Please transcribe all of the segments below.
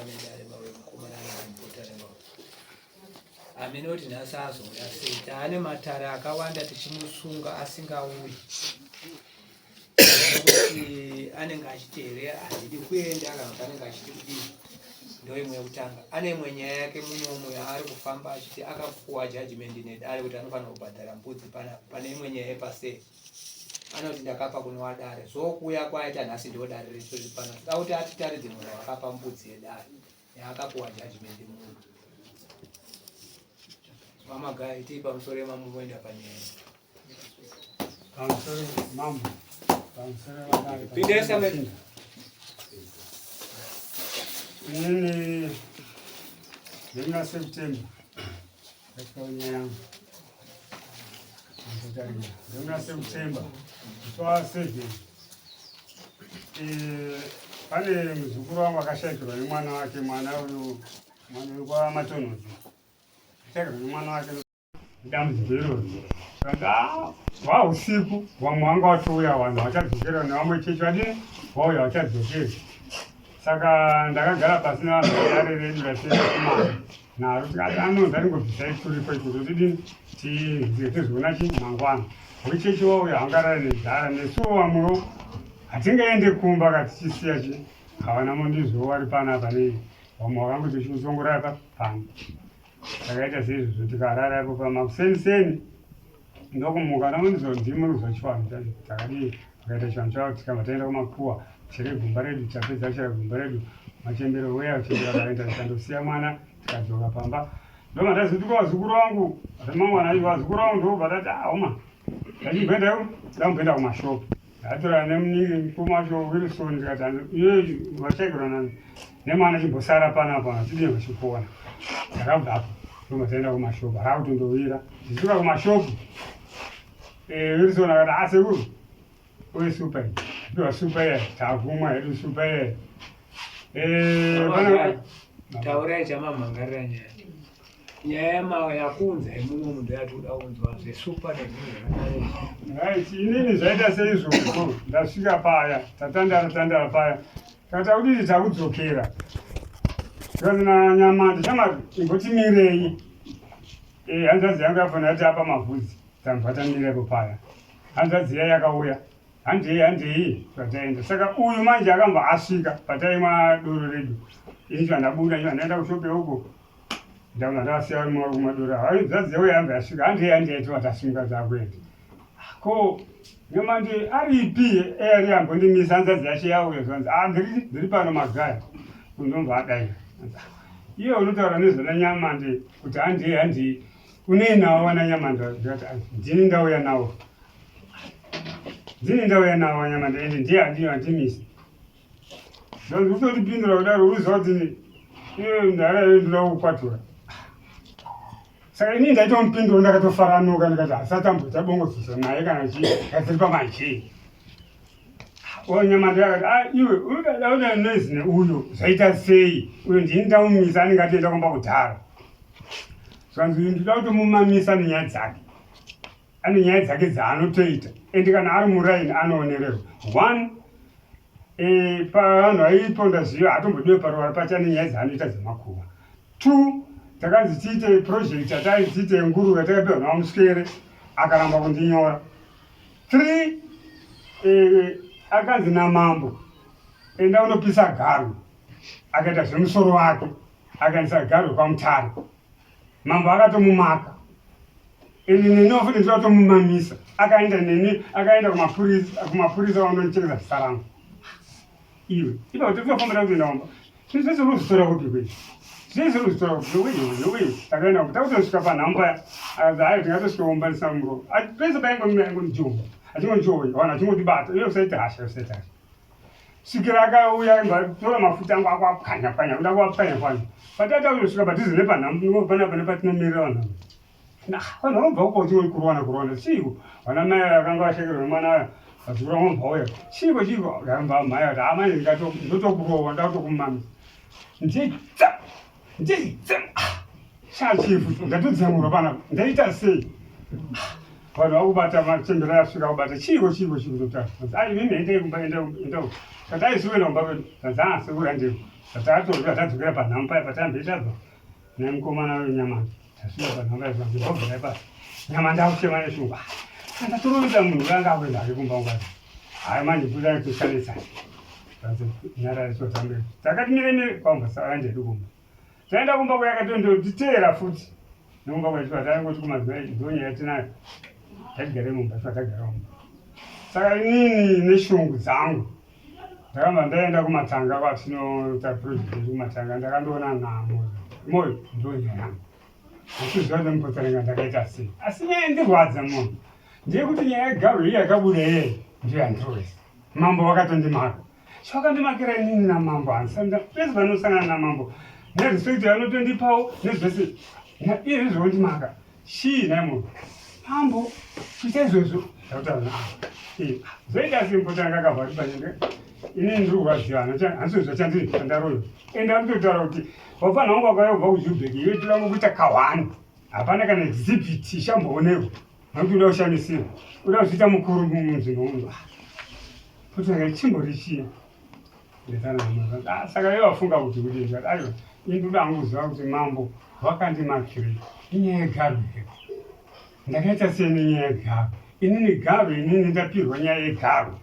nedare vauye mukomana anambotare vauye hamene kuti nhasi azouya sei taane matare akawanda tichimusunga asingauyi kuti anenge achiti here handidi kuenda kana kuti anenge achiti kudii ndo imwe yekutanga ane imwe nyaya yake munomu yaari kufamba achiti akapuwa judgment nedare kuti anofanira kubhadhara mbudzi panapa pane imwe nyaya yepasei anoti ndakapa kune wadare so kuuya kwaita nhasi ndo dare ritori pano toda kuti atitaridze munhu wakapa mbudzi yedare yaakapuwa judgment munhu vamagai tii pamusoro yemamuvoenda panyaya Pamusoro mambo. Pamusoro vadare. Pindesa me. Inini ndina September. Ndakaona nyaya yangu. Ndina September. Twa 7. Eh, pane muzukuru wangu akashaikirwa nemwana wake, mwana uyu mwana uyu kwa Matonhodzi. Akashaikirwa nemwana wake Dambudziko iroro saka hwausiku vamwe vanga vatouya vanhu vachadzokera nevamwe chechi vadini vauya vachadzokera saka ndakagara pasi nevanhu vedare redu ratirikumana naro tikati anonzi aringobvisai turiko iko totidini tizoona chi mangwana wechechi wauya angarara nenzara nesuwo vamwewo hatingaende kumba ka tichisiya chi havana mondizvo vari panapa nei vamwe vakangoti chikutongorara pano Takaita seizvozvo tikarara ipo pamakuseni seni ndokumuka ndamunzwa ndimi ruzwa chivanhu chacho takadii vakaita chivanhu chavo tikabva taenda kumakuwa chere gomba redu tapedza chera gomba redu machembere weya chembere akaenda tikandosiya mwana tikadzoka pamba ndobva ndazotuka vazukuru vangu ramangwana acho vazukuru vangu ndobva tati aoma ah, ndachimboenda ndamboenda kumashopu Ndatora nemukoma wacho Wilson ndikati iye vachaigura nani nemwana chimbosara panapa tidii vachipona. Ndakabva apo ndobva taenda kumashopu akakutondovira ndichisvika kumashopu eh, Wilson akati asekuru ah, uye supa iyi piwa supa iya takumwa hedu supa iya eh, taurai chamamhangarira nyaya Nyaya yakunza yemuno munhu yatikuda kunzwa zvesupa nezvinhu zvakadaro. Right, inini zvaita seizvozvo ndasvika paya tatandara tandara paya tata kuti takudzokera tikanzi nanyamandi shamari imbotimirei eh, hanzvadzi yangu yafona yati apa mavhudzi tambva tamirepo paya hanzvadzi iya yakauya handei handei twataenda saka uyu manje akambva asvika pataimwa doro redu ini chandabuda chandaenda kushope uko Ndabva ndasiya vari maoko madora. Hayi zvazi yauya yanga yasvika. Handei handei tova tasimuka takuenda. Ko nyamandi aripi ari ambondimisa hanzvadzi yacho yauya zvanzi ah ndiri ndiri pano magaya. Unobva adai. Iye unotaura nezvana nyamandi kuti handei handei. Unei nawo wana nyamandi ndikati ah, ndini ndauya nawo. Ndini ndauya nawo nyamandi ende ndiye andiyo andimisa. Zvanzi usatipindura kudaro uruziva kuti iwe ndara iwe ndoda kukwatura. Saka ini ndaitomupindura ndakatofaranuka ndikati hasati amboita bongozozo naye kana chii gadziri pamanje. Onyama ndakati ah iwe unoda uda noise neuyo zvaita sei uyo ndini ndamumisa anenge atoenda kumba kudhara. Zvanzi uyu ndoda kutomumamisa nenyaya dzake. Ane nyaya dzake dzaanotoita and kana ari muraini anoonererwa. One e, pavanhu vaiponda zviyo hatombodiwe paruva pacho ane nyaya dzaanoita dzemakuva. Two takanzi tiite project yatainzi tiite nguruve takapiwa naVaMuswere akaramba kundinyora. Three e, akanzi namambo enda unopisa garwe akaita zvemusoro wake akaendesa garwe kwaMutare. Mambo akatomumaka ini neniwo futi ndinotomumamisa akaenda neni akaenda kumapurisa kumapurisa vanondichengesa zita rangu iwe ipa kuti tinofambira kuenda kumba zvese uri kuzvitora kupi kwei zvese uri kuzvitora kupi yowe yowe yowe takaenda kumba takutosvika panhamba paya akazi hayi tingatosvika kumba ndisina murova pese paingomira aingondijonga achingondijoya vanhu achingondibata iwe usaita hasha usaita hasha svikira akauya tora mafuta angu akuapwanya pwanya kuda kuapwanya pwanya patata kuzosvika padhuze nepanhambo panapa nepatinomirira vanhu vanhu vanobva kupa uchingoi kurowana kurowana chiiko vana mai vakanga vashaikirwa nemwana aya vazukuru vangu vobva uya chiiko chiiko akamba mai ati amai ndotokurowa ndakutokumamisa nditsa nditsa chachifu ndatodzemurwa panapa ndaita sei vanhu vakubata machembera yasvika kubata chiiko chiiko chiiko totaura ai mimi endai kumba endai enda kati aisi kuenda kumba kwedu tanzi aa sekuru handei. Zvatatoziva tadzokera panhamo paya patambe tabva nemukomana wenyama tasvika panhamo paya zvanzi bhobhorai pasi. Nyama ndakuchema neshungu. Ah, ndatorovesa munhu uyo anga akuenda hake kumba kwangu. Hayi manje kuda kushandisa. Zvanzi nyarara sotambe. Takati mire mire kwamba saende hedu kumba. Taenda kumba kuya akatondotiteera futi. Nekumba kuya chiva taingoti kumazuva ndonyaya yatinayo. Tatigare mumba chiva tagara mumba. Saka inini neshungu dzangu ndakabva ndaenda kumatanga kwatinoita project yedu kumatanga ndakandoona namo moyo ndonyaya yangu. Handiziva kuti mupotsarenga ndakaita sei. Asi nyaya yandirwadza munhu ndeyekuti nyaya yegarwe iya yakabuda iye ndiyo yandirovesa. Mambo vakatondimaka. Chakandimakira inini namambo handisanda pese vanosangana namambo nerespect yavanotondipawo nezvese iye zvondimaka chii nhai munhu mambo kuita izvozvo ndakutaura zvoita sei mupotanga akabva ati panyanga inini ndiri kurwadziwa handisi zvachandiri pandaroyo ende akutotaura kuti vapfanha vangu vakauya kubva kujubek iwe toda kuita kahwani hapana kana exhibit ishamboonekwa nokuti uda kushamisira uda kuzviita mukuru munzvimbo muno Kuti chimbori chii? Ah, saka iye wafunga kuti kudii ndikati aiwa ini ndoda hangu kuziva kuti mambo vakandimakirei inyaya yegarwe here ndakaita sei nenyaya yegarwe inini garwe inini ndapirwa nyaya yegarwe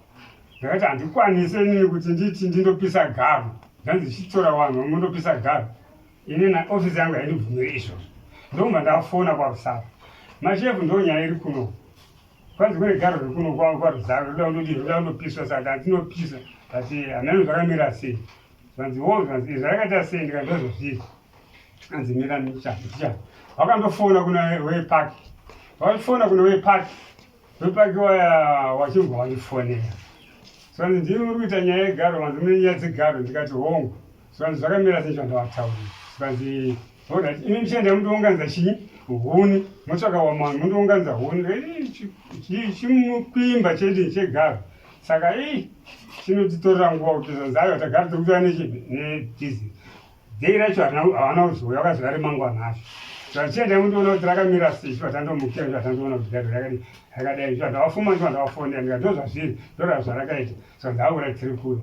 ndakati handikwanise inini kuti nditi ndindopisa garwe ndanzi chitora vanhu mondopisa garwe ini naofisi yangu haindibvumiri izvozvo ndokubva ndafona kwakusara mashefu ndo nyaya iri kuno kwanzi kune garo rekuno kwaruzaro roda kundodii roda kundopiswa saka ndandinopisa but hameno zvakamira sei zvanzi wo zvanzi izvi zvakaita sei ndikati ndozvozviri anzi mira micha vakandofona kuna wepark vakafona kuna wepark wepark waya wachibva wandifonera zvanzi ndimi muri kuita nyaya yegaro vanzi mune nyaya dzegaro ndikati hongu zvanzi zvakamira sei zvandavataurira zvikanzi Alright, imi muchienda mundounganidza chinyi huni motsvaka wamwe mundounganidza huni chimukwimba chedu chegaro saka ii chinotitorera nguva kuti zvanzi aiwa tagara tiri kutora nedhizi dhei racho havana kuzouya vakazouya remangwana acho zvachienda mundoona kuti rakamira sei chiva tandomukira chiva tandoona kuti garo rakadii rakadai chiva ndavafuma chiva ndavafonera ndikati ndozvazviri ndozvazvarakaita saka ndaura tiri kuya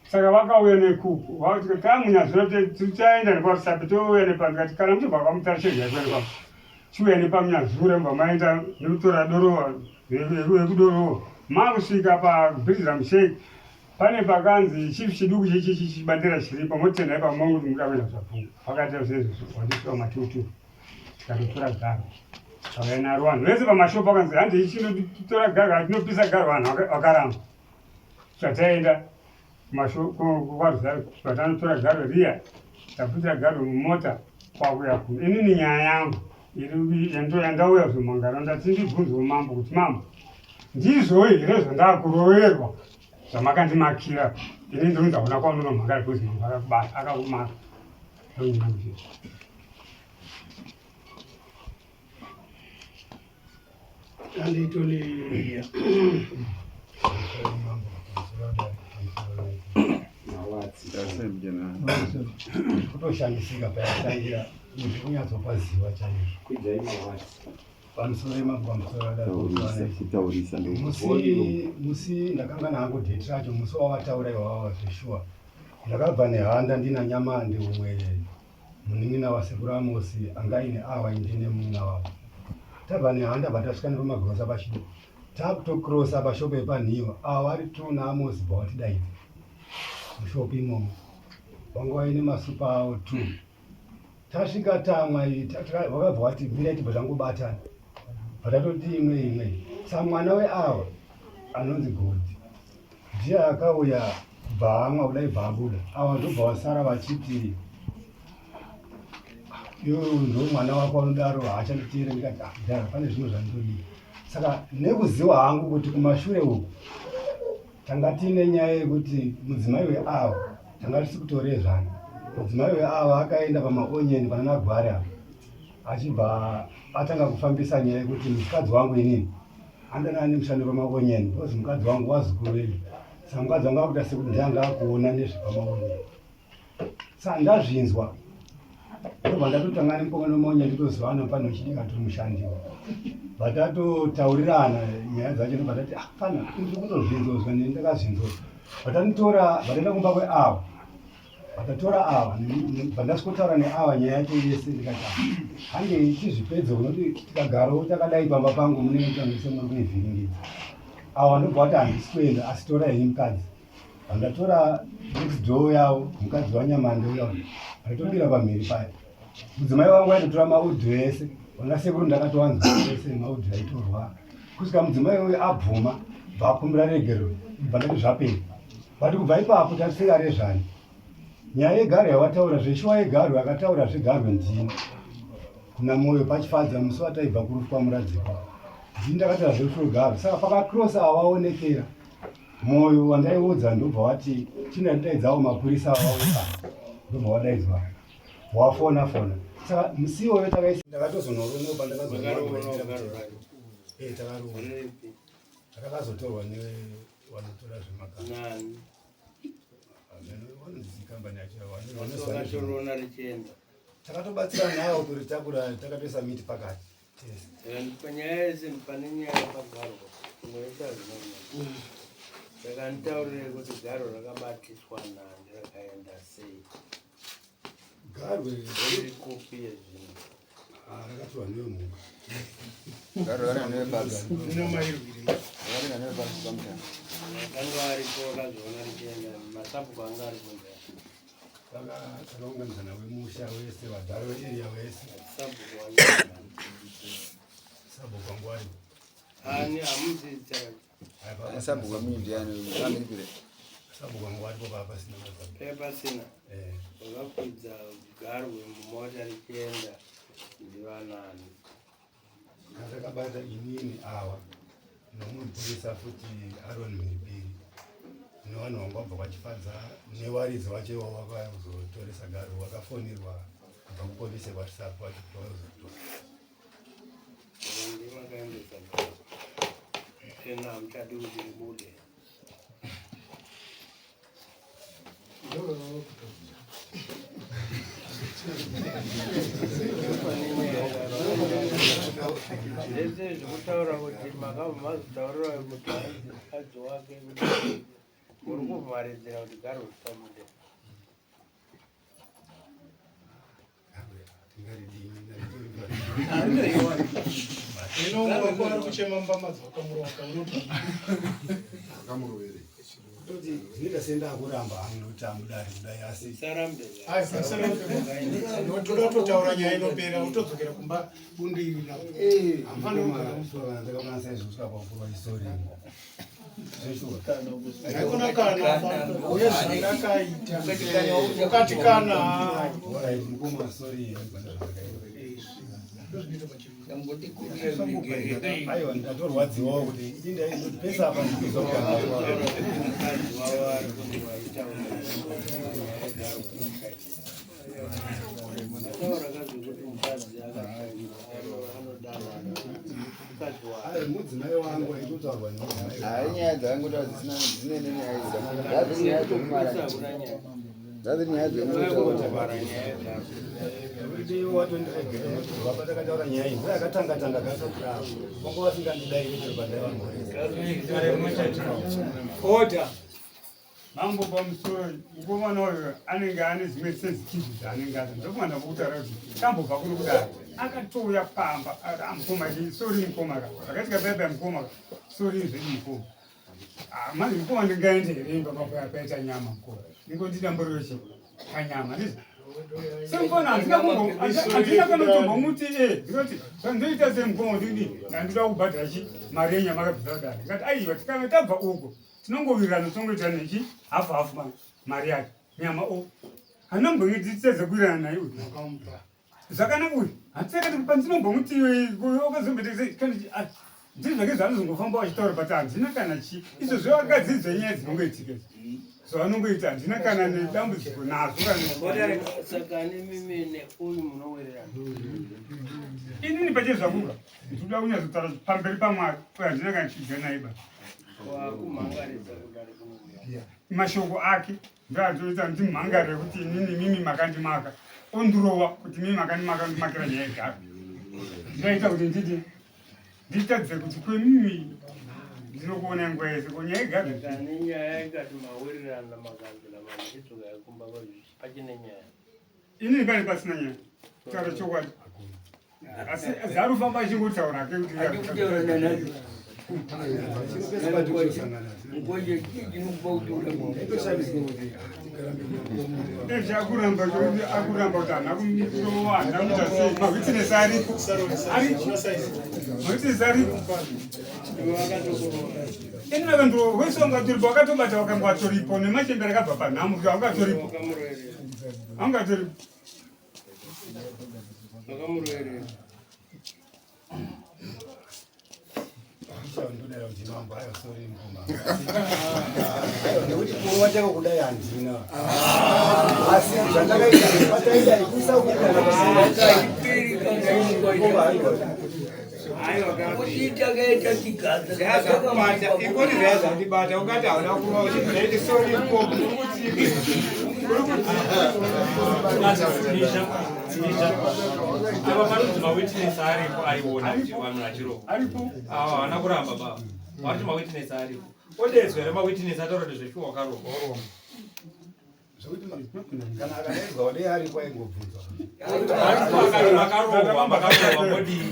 Saka vakauya nekuku vakuti tamunyazvino tichaenda nekwarusape touya nepandikati kana muchibva kwamutare chega kuenda kwa chiuya nepamunyazura mubva maenda nekutora dorowa yekudorowa makusvika pabridge ramusheki pane pakanzi chief chiduku chibandera chiripo motenda ipapo manguti muda kuenda zvapungu vakaita zvezvo wandisvika matutu tikatotora garo vakauya naro vanhu vese pamashopu vakanzi handi chinotora garo tinopisa garo vanhu vakaramba Zvataenda kwatanotora garo riya taputira garo mumota kwakuya kuno inini nyaya yangu yandauya kuzomangara ndati ndibvunzewo mambo kuti mambo ndizvo here zvandakuroverwa zvamakandimakira ini ndinonzi hauna kwaunonomhangara because mambo akakubata akakumaka ndonyaya Anditoli kutoshamisika payatangira kuti kunyatsopaziva chaizvo pamusoro yemambo pamusoro musi ndakanga nangu dheti racho musi wawataura iwawawa zveshuwa ndakabva nehanda ndina nyamande umwe Munin'ina wasekuru Amosi anga aine awa indine munin'ina wavo. Tabva nehanda bva tasvika nepamagirosa pachido. Takutokrosa pashopo yepanhiyo awa ari tu naAmosi bva watidaidza. Mushopo imomo. Wanga waine masupa awo tu. Tasvika tamwa wakabva wati mirai tibva tangobatana. Bva tatoti imwe imwe. Sa mwana weawa anonzi Godzi. Ndiye akauya kubva amwa kudai bva abuda ava ndobva vasara vachiti iwe ndo mwana wako anodaro haachanditeere ndikati ah, dhara pane zvimwe zvandodii saka nekuziva hangu kuti kumashure uku tanga tiine nyaya yekuti mudzimai weavo tanga tisi kutorezvana mudzimai weavo akaenda pamaonyeni pana nagwari avo achibva atanga kufambisa nyaya yekuti mukadzi wangu inini Handana ane mushando pamaonyeni because mukadzi wangu wazukuru vedu saka mukadzi wangu akuita sekuti ndiye anga akuona nezvepamaonyeni saka ndazvinzwa ndobva ndatotanga nemukomana wemaonyeni totozivana mufana wechidiki atori mushandiwa vatotaurirana nyaya dzacho ndobva ndati ah fana ndiri kutozvinzwa zva ndakazvinzwa vatanditora vataenda kumba kweavo. Vakatora ava, bva ndasvikotaura neava nyaya yacho yese ndikati ah, handei tizvipedze unoti tikagarawo takadai pamba pangu munenge mutange semuri kuivhiringidza. Ava ndobva vati handisi kuenda asi tora henyu mukadzi. Vandatora next door yavo mukadzi waNyamande uya vaitobira pamhiri paya. Mudzimai wangu aitotora maudhu ese vana sekuru ndakatowanzwa ese maudhu aitorwa kusvika mudzimai uyu abvuma bva akumbira regerero bva ndati zvapera. But kubva ipapo tatisingarezvani. Nyaya yegarwe yawataura zveshuwa yegarwe akataura zvegarwe ndini. Kuna Moyo pachifadza musi wataibva kurufu kwaMuradzikwa. Ndini ndakataura zverufu rwegarwe. Saka pakacross awaonekera. Moyo wandaiudza ndobva wati china ndidaidzawo mapurisa wauka. Ndobva wadaidzwa. Wafona fona. Saka musi iwoyo takaisa ndakatozonoruno pandakazoona. Eh takaroona. Rakazotorwa nevanotora zvemakaro. Nani? Vanonzi kambani yacho vanoziva richienda. Takatobatsira nawo kuritakura takatoisa miti pakati. Tese. Panyaya yese pane nyaya yapagarwa unoita zvinonyanya. Saka nditaurire kuti garo rakabatiswa nani rakaenda sei? Garwe riri kupi yezvino? Ah, rakatorwa nemhuka. Garwe rakaenda nebhazi. Rakaenda nebhazi sometime. Vakanga varipo vakazoona richienda masabhuku anga aripo ndea. Takaunganidzana wemusha wese vadhara vearea wese. Sabhuku wanga Sabhuku wangu aripo. Ani hamuzivi Sabhuku wemunyu ndiani? Amiripire. Sabhuku wangu aripo paa pasina masabhuku. Paa pasina. Eh. Vakakwidza garwe mumota richienda ndivanani? Ndakabata inini awa nomupurisa futi Aaron Mhiripiri nevanhu vangu vabva kwaChifadza newaridzi wacho iwawo vakauya kuzotoresa garwe wakafonirwa kubva kupolisi yekwaRusape vachiti vauya kuzotora. Ndimakaendesa garwe. Tena hamuchadi kuti ribude. Zvese zvekutaura kuti makabva mazotaurira kuti hanzi mukadzi wake kuti muri kuvharidzira kuti garwe risabude. Zvinoita sendakuramba hangu nokuti amudari kudai asi toda kutotaura nyaya inopera utodzokera kumba bundu iri ndakaona saizvosvika pakurwa isori Haikona kana uye zvandakaita ukati kana aiwa ndatorwadziwawo kuti pese apa ndikuzomukadzi wavo ari kuti waitaura Mudzimai wangu aitotaurwa hayi nyaya dzaangotaura dzisina dzine nenyaya idzi dzadziri nyaya dzekumara dzadziri nyaya dzekumara watondiregerera nyaya iyi yakatanga tanga gasokura vanga vasingandidai chero pandaivango order Mambo pamusoro mukomana uyu anenge ane zvimwe sensitive zvaanenge azo ndokumana ndakutaura kuti tambobva kuri kudaro akatouya pamba amukoma sori mukoma ka zvakaitika paya paya mukoma ka sori zvedu mukoma ah, manje mukoma ndingaende here imba pakuya paita nyama mukoma ndingondidamburechi panyama ndizvo semukona handina handina kana kutombomuti e eh, ndinoti zvandoita semukoma ndini ndandida kubhadhara chi mari yenyama akabvisa kudaro ndikati aiwa tikanga tabva uko tinongowirirana tinongoita nechi hafu hafu mari yake nyama o handinombongidzitedze kuwirirana naye uyu zvakanaka uyu hatisakati pandinombomutindizvo zvake zvaanozongofamba vachitaura but handina kana chi izvo zvevakadzidzwa nyaya dzinongoitika izvi zvavanongoita handina kana nedambudziko nazvo saka nemimi neuyu munowirirana inini pache zvakuka Ndikuda kunyatsotaura pamberi paMwari uye handina kana chidya naye ba. Mashoko ake ndoatoita ndimhangarire kuti inini mimi makandimaka ondirova kuti mimi makandimaka ndimakira nyaya yegaro. Ndoita kuti nditi nditadze kuti kwemimi. Ndinokuona nguva yese ko nyaya igari. Kani nyaya ikati mawirirana makanzira mamuchidzoka kumba pachine nyaya. Inini pane pasina nyaya. Taura chokwadi. Asi zarufamba achingotaura hake kuti akuramba akuramba kuti haana kumurova haana kuita sei mawitness aripo aripo mawitness aripo ini vakanto wese wangatoripo wakatobata wakanga watoripo nemachembere akabva panhamo kuti wangatoripo wangatoripo Makamuroverera. Nekuti kurova chako kudai handina asi zvandakaita pataida ikuisa Ikoti zvazvandibata ungati hauna kurova uchiti sorry mkoma Ava panonzi mawitness aripo aiona kuti vanhu vachirova. Ava havana kuramba baba. Variti mawitness aripo. Odedzwa here mawitness ataura kuti zveshuwa wakarova. Zvekuti kana akadaidzwa wadei aripo aingobvunzwa. Makarohwa makarohwa modii?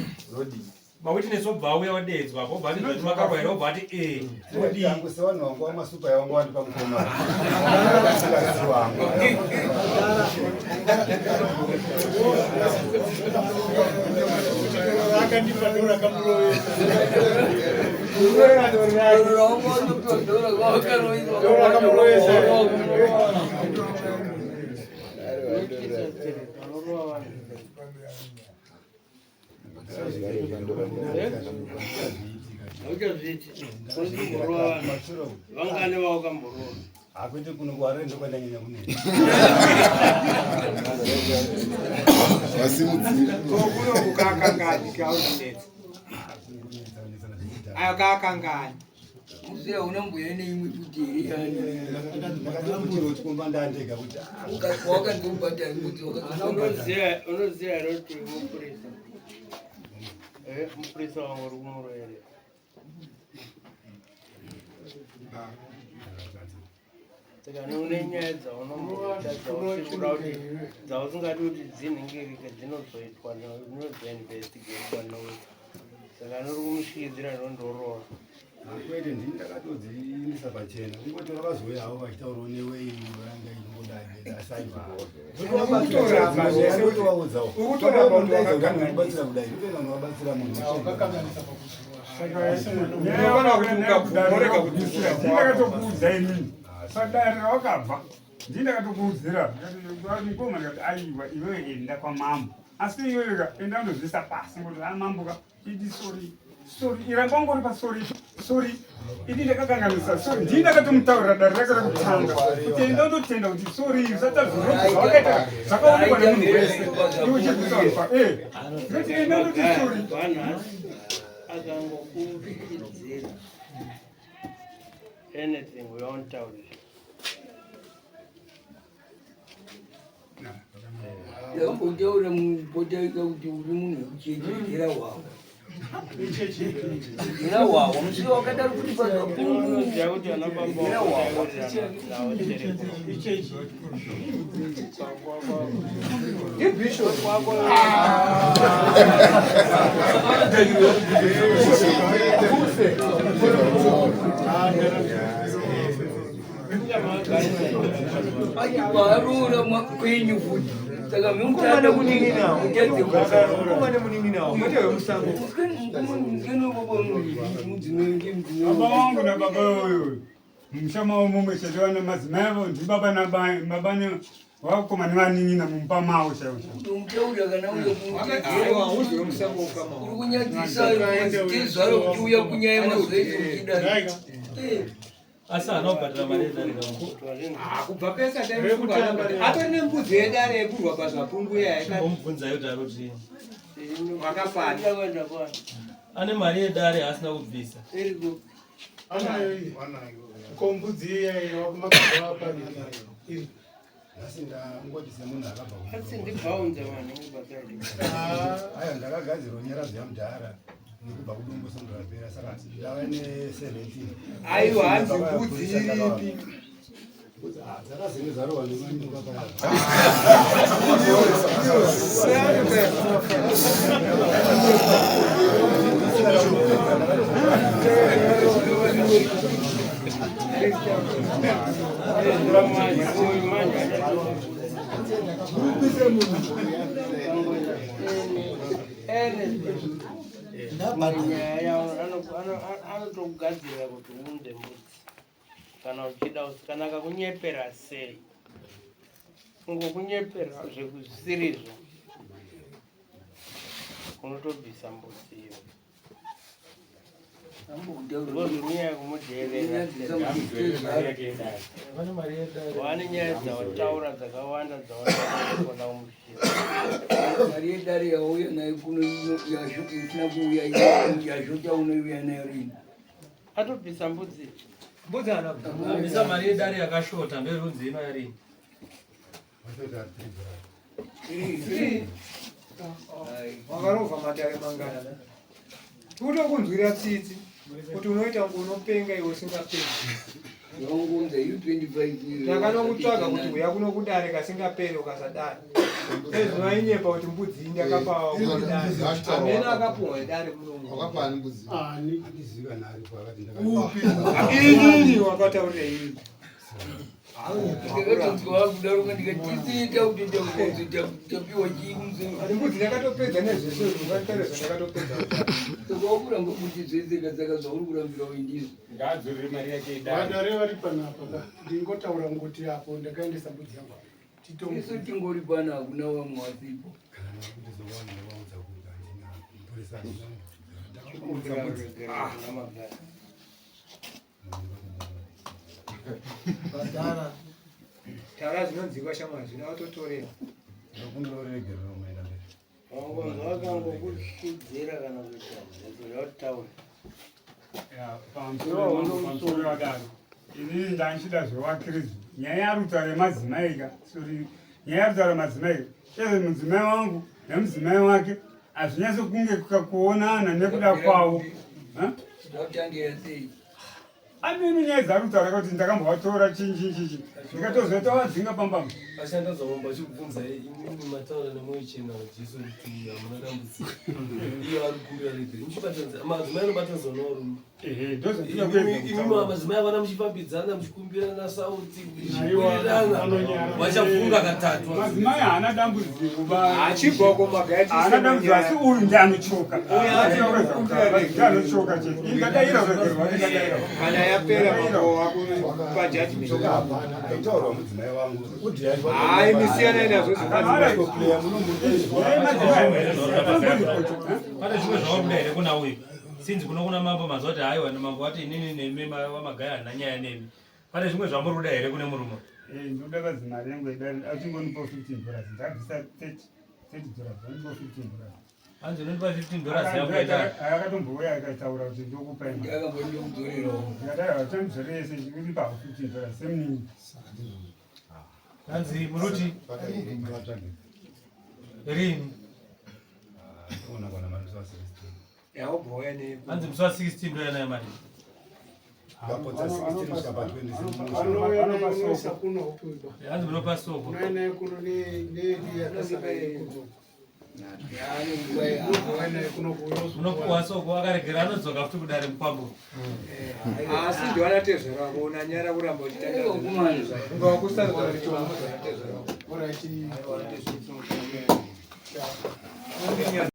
Mawitness obva auya odedzwa obva ati zvati makarwa here obva ati ee modii? Yangu sevanhu vangu vamasupa yavangu vandipa mukoma. Mukadzi wangu. Akandipa dora kamurovesa. Dora kamurovesa. Hauchazviiti. Unomborova vanhu. Vangani vawakamborova? Hakuiti kuno kuHarare ndokwandanyanya kunetsa. Vasimudzira. Kuno kukakangani kaunetsa. Ayo kakangani. Muziya una mbuya neimwe futi here yani. Ndakatokuti kumba ndandega kuti Wakandobhadhara kuti Unoziya unoziya here kuti mupurisa. Eh, mupurisa wangu uri kumuroverera. Saka une nyaya dzaunomboita dzausiri kuda kuti dzausingadi kuti dzinhingirike dzinozoitwa dzinozoinvestigatwa nowe. Saka nori kumushikidzira nondorora. Kwete ndini ndakatodziindisa pachena kungoti vakazouya havo vachitaurawo newe ranga ingodai asi aiwa. Ukutoramba zvese kuti- Utovaudzawo. ukutoramba kuti Ndaidza kuti wakakanganisa. anobatsira kudai ndotoenda kunovabatsira munhu. Ndakatokuudza inini padare rawakabva ndii ndakatokuudzira mukoma ndikati aiwa iwewe enda kwamambo asi iwewe ka enda undozviisa pasi ngokuti a mambo ka idi sorry sorry iramba ungori pasori sorry idi ndakakanganisa sorry ndii ndakatomutaurira dare rake rekutanga kuti enda undotenda kuti sorry usata zvirobho zvawakaita zvakaonekwa nemunhu wese iwe uchizvisafa e ndoti enda undoti sorry Vanhasi akangokuchidzira anything uyaontaurira. Ndakambotaura mupotaika kuti uri munhu wekuchechi gera wawa. Gera wawa musi wakadaro kuti pazapungu. Unoziya kuti ana baba Gera wawa. wakataurirana navo tereko. Achibarura kwenyu futi. Saka Mukomana munin'ina Mukomana munin'ina kwete wemusango. Baba wangu nababa uyu mumusha mavo mumwe chete vana madzimai avo ndibaba nababa vakoma nevanin'ina mumba mavo chaivo chaivo. Mutaura kana uye Aiwa hauzi wemusango ukama. uri kunyadzisa tezvaro kuti uya kunyaya mazoezi uchidai. Asi haana kubhadhara mari yedare kangu. Ah, kubva pese ataifunga atori nembudzi yedare yekurwa pazvapungu yaya Chimbomubvunzai kuti aroti wakafana. Kuenda kwani? ane mari yedare asina kubvisa. Iri kupi? Ko mbudzi iya wakumagaba iri. Nhasi ndangoti semunhu akabva Asi ndibhaunze vanhu pasaidi. Aiwa ndakagadzirwa nyaradzo yamudhara. Nekubva kudumbu svondo rapera saka ndava ne17. Aiwa, hanzi mbudzi iripi? Dzakazenge dzarohwa nemanyoka paya. Anotokugadzirira kuti uunze mbudzi kana uchida, kana akakunyepera sei, kungokunyepera zvekusirizvo, unotobvisa mbudzi iyo. Ngozvinyaya kumudheerera, wane nyaya dzawataura dzakawanda dzawataura kumusvira. Mari yedare yauya nayo kuno isina kuuya yashota, unoiuya nayo rini? Atobvisa mbudzi. Mbudzi haana. Abvisa mari yedare yakashota, ndoirunzi ino yarini? Three. Wakarovha matare mangana? Tikutokunzwira tsitsi kuti unoita kunge unopenga iwe usingapengi. Yaungonza U25. Ndakanokutsvaga kuti uya kuno kudare kasingaperi, ukasadare. Ezvino ainyepa kuti mbudzi iyi ndakapawa kudare, amene akapuhwa nedare munomu. Wakapani mbudzi? Ani? Andiziva naripo akati. Inini wakataurira ini. Ndakatonzwa kudaruka ndikatisiita kuti tapiwa chii kumusoro. Ati mbudzi ndakatopedza nezvese, ungataure zvandakatopedza. Saka wakuramba kuti zvese kasaka zvauri kurambira uindizvo. Ngaadzorere mari yake idare. Vadare vari panapa ka, ndingotaura ngoti apo ndakaendesa mbudzi yangu. Isu tingori pana, hakuna vamwe wasipo. Kana kuti zowana vaudza kuti handina mupurisa, handina ndakakuudza mbudzi. Bhadhara. Taura zvinonzikwa shamwari, zvino watotorera. Ndokumbira uregerero, maenda mberi. Wangonzwa akangokushidzira kana kuita zvese zvautaura. Pamusoro vadaro, inini ndanchida zvewakristu. Nyaya yarutaura yemadzimai ka, sorry, nyaya yarutaura madzimai ka, eze mudzimai wangu nemudzimai wake hazvinyatso kunge kuonana nekuda kwavo. Zvakutangira sei? Amene nyaya dzarutaura kuti ndakambovatora chinchinchichi, ndikatoziva tavadzinga pambamba. Ashandazwa mambo achikubvunzai, imimi mataura nemwoyo chena waJesu kuti hamuna dambudziko, iyo ari kukumbira regere muchibatanidza madzimai anobatanidzwa nevarume. Ehe. Imi madzimai avana muchifambidzana, muchikumbirana sauti, muchiwirirana, vachafunga katatu. Madzimai haana dambudziko. Achibva magaya. Haana dambudziko, asi uyu ndiye anochoka, ndiye anochoka chete. Ingadaira regerwa, ingadaira. Kana yapera mambo wakupa judgment. Aitaurwa mudzimai wangu. Hayi, misiyana nazvo zvemadzimai. Pane zvimwe zvauri here kuna uyu sinzi kuno kuna mambo mazuva kuti haiwa, mambo wati inini nemi wamagaya handina nyaya nemi. Pane zvimwe zvamuri kuda here kune murume? Ndoda vadzimari yangu yedare, achingonipa $15. Ndabvisa $30, vanipa $15. Hanzi unondipa $15 yako yedare. Akatombouya akataura kuti ndokupa imwe. Ndakambondikudzorerawo. Ndikati vachandidzorere yese, chikunipa $15 semunini. Hanzi muruti rini? Ona kwana mari wa 16. Yaubhoya ne. Hanzi musi wa16 ndoyanayo mari. Kapotsa 16 kusvika pa 20. Anouya naye unoisa kuno kuba. Hanzi munopa soko. Unouya naye kuno neyedu yakasara iri kuno. Unouya naye kuno. Munopuwa soko, akaregera anodzoka futi kudare mukwambo. Asi ndiwana tezvara wako unanyara kuramba uchitanga. Unga wakusarudza kuti chiwangu zvana tezvara wako. Alright. Aiwa.